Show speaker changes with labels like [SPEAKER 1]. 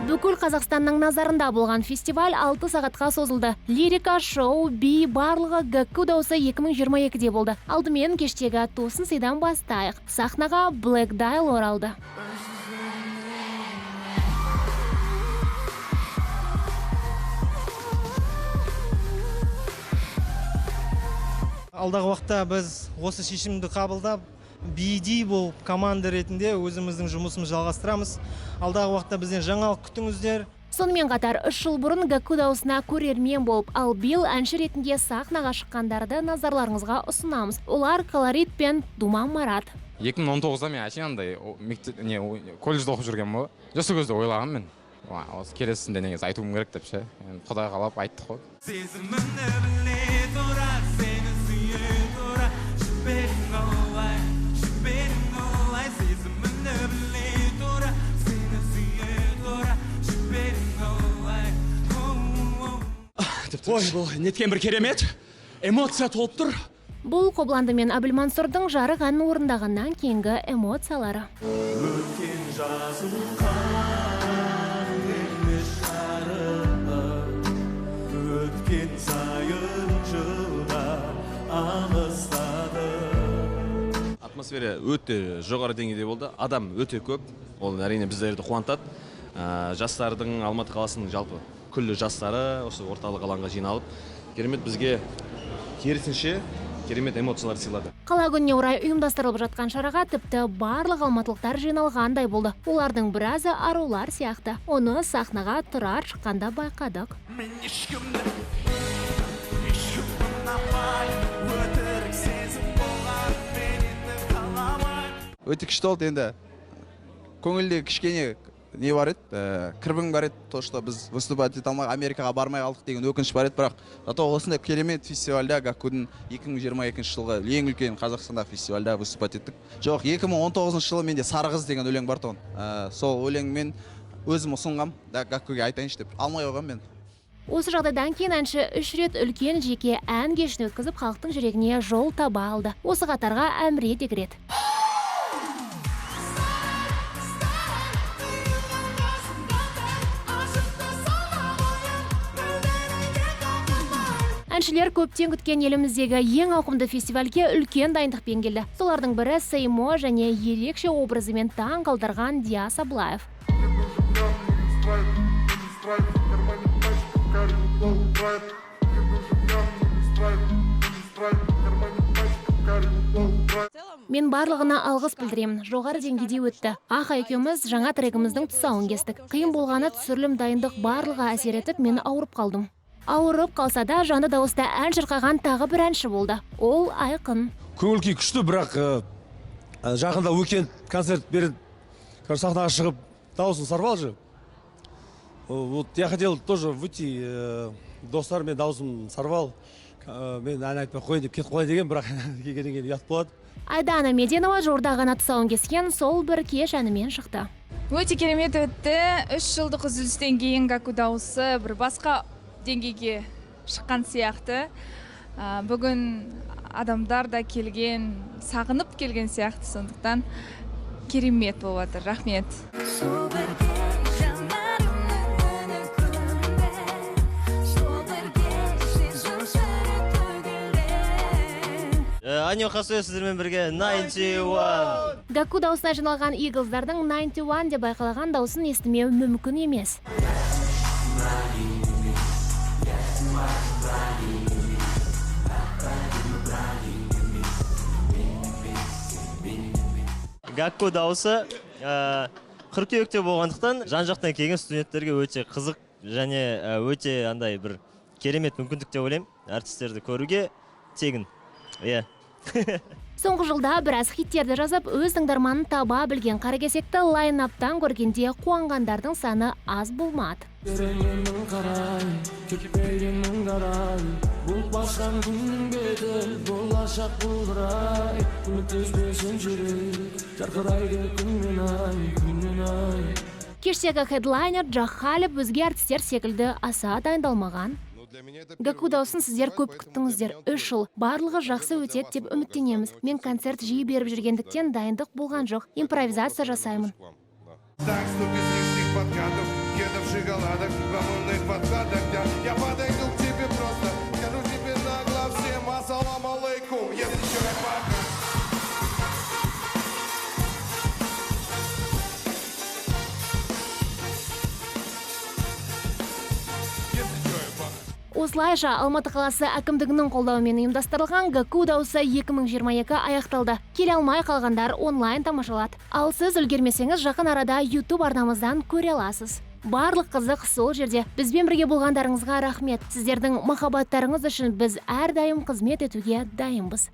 [SPEAKER 1] Бүкіл Қазақстанның назарында болған фестиваль 6 сағатқа созылды. Лирика, шоу, би, барлығы Гакку дауысы 2022-де болды. Алдымен кештегі тосын сыйдан бастайық. Сахнаға Black Dial оралды.
[SPEAKER 2] Алдағы уақытта біз осы шешімді қабылдап, BD болып, команда ретінде өзіміздің жұмысымызды жалғастырамыз. Алдағы уақытта бізден жаңалық күтіңіздер.
[SPEAKER 1] Сонымен қатар 3 жыл бұрын Гакку дауысына көрермен болып, ал биыл әнші ретінде сахнаға шыққандарды назарларыңызға ұсынамыз. Олар: Колорит пен Думан Марат.
[SPEAKER 3] 2019-да мен әшейін андай мектеп не, колледжде оқып жүргенмін ғой. Жоқ, сол кезде ойлағанмын мен: «Уа, осы келесісінде негізі айтуым керек» деп ше. Енді Құдай қалап, айттық қой.
[SPEAKER 4] Сезімімді біле тұра, сені сүйе тұра, жібердің олай, жібердің олай. Сезімімді біле тұра, сені сүйе тұра, жібердің олай.
[SPEAKER 5] Ой, бұл неткен бір керемет эмоция толып тұр!
[SPEAKER 1] Бұл Қобыланды мен Әбілмансұрдың «Жарық» әнін орындағаннан кейінгі эмоциялары.
[SPEAKER 4] Өткен жазым қар емес жарық, өткен сайын жылдар алыстады.
[SPEAKER 6] Атмосфера өте жоғары деңгейде болды, адам өте көп. Ол, әрине, біздерді қуантады. Жастардың, Алматы қаласының жалпы күллі жастары осы орталық алаңға жиналып, керемет, бізге керісінше керемет эмоциялар сыйлады.
[SPEAKER 1] Қала күніне орай ұйымдастырылып жатқан шараға тіпті барлық алматылықтар жиналғандай болды. Олардың біразы арулар сияқты. Оны сахнаға Тұрар шыққанда байқадық.
[SPEAKER 4] Мен ешкімді, ешкімді ұнамаймын, өтірік сезім болған, мен енді қаламаймын.
[SPEAKER 7] Өте күшті болды. Енді көңілде кішкене не бар еді, кірбің бар еді, то что біз выступать ете алмай, Америкаға бармай қалдық деген өкініш бар еді. Бірақ зато осындай керемет фестивальда, Гаккудың 2022 жылғы ең үлкен Қазақстандағы фестивальда выступать еттік. Жоқ, 2019 жылы менде «Сары қыз» деген өлең бар тұғын. Сол өлеңмен өзім ұсынғам да, Гаккуге айтайыншы деп, алмай қойғанмын мен.
[SPEAKER 1] Осы жағдайдан кейін әнші үш рет үлкен жеке ән кешін өткізіп, халықтың жүрегіне жол таба алды. Осы қатарға Әміре де кіреді. Әншілер көптен күткен еліміздегі ең ауқымды фестивальге үлкен дайындықпен келді. Солардың бірі Сеймо және ерекше образымен таң қалдырған Диас Аблаев.
[SPEAKER 8] Не нужен нам не страйк, не страйк, в кармане пачка, карри страйк. Не нужен нам не страйк, не страйк, в кармане пачка, карри страйк.
[SPEAKER 1] Мен барлығына алғыс білдіремін. Жоғары деңгейде өтті. Аха екеуміз жаңа трегіміздің тұсауын кестік. Қиын болғаны түсірілім, дайындық, барлығы әсер етіп, мен ауырып қалдым. Ауырып қалса да, жанды дауыста ән шырқаған тағы бір әнші болды. Ол Айқын.
[SPEAKER 9] Көңіл күй күшті, бірақ жақында уикенд концерт береді. Короче, сахнаға шығып, дауысын сорвал же. Вот я хотел тоже выйти, достар, мен дауысым сорвал, мен ән айтпай ақ қояйын деп кетіп қалайын деген, бірақ келгеннен кейін ұят болады.
[SPEAKER 1] Айдана Меденова жуырда ғана тұсауын кескен «Сол бір кеш» әнімен шықты.
[SPEAKER 10] Өте керемет өтті. 3 жылдық үзілістен кейін Гакку дауысы бір басқа деңгейге шыққан сияқты. Бүгін адамдар да келген, сағынып келген сияқты, сондықтан керемет болып жатыр. Рахмет.
[SPEAKER 11] Сол бір кеш жанарымның үні күлді, сол бір кеш сезім сыры төгілді.
[SPEAKER 12] Аньонхасео, сіздермен бірге 91.
[SPEAKER 1] Гакку дауысына жиналған Иглздардың 91 деп айқайлаған дауысын естімеу мүмкін емес.
[SPEAKER 12] Гакку дауысы қыркүйекте болғандықтан, жан жақтан келген студенттерге өте қызық және өте андай бір керемет мүмкіндік деп ойлаймын, әртістерді көруге тегін, иә.
[SPEAKER 1] Соңғы жылда біраз хиттерді жазып, өз тыңдарманын таба білген Қаракесекті лайнаптан көргенде қуанғандардың саны аз болмады.
[SPEAKER 4] Тереңнен қарай кетпеген мұңдар, бұлт басқан күннің беті болашақ бұлдырай. Үміт үзбесін жүрек, жарқырайды күн мен ай, күн мен ай.
[SPEAKER 1] Кештегі хедлайнер Джах Халиб өзге әртістер секілді аса дайындалмаған. Гакку дауысын сіздер көп күттіңіздер. 3 жыл. Барлығы жақсы өтеді деп үміттенеміз. Мен концерт жиі беріп жүргендіктен, дайындық болған жоқ. Импровизация жасаймын.
[SPEAKER 8] Так что без лишних подкатов. букетов шоколадок, гламурных подкаток. Я подойду к тебе просто, скажу тебе нагло всем ассалам алейкум, если чё, я пока. Если чё, я пока.
[SPEAKER 1] Осылайша, Алматы қаласы әкімдігінің қолдауымен ұйымдастырылған Гаку дауысы 2022 аяқталды. Келе алмай қалғандар онлайн тамашалады. Ал сіз үлгермесеңіз, жақын арада YouTube арнамыздан көре аласыз. Барлық қызық сол жерде. Бізбен бірге болғандарыңызға рахмет. Сіздердің махаббаттарыңыз үшін біз әрдайым қызмет етуге дайынбыз.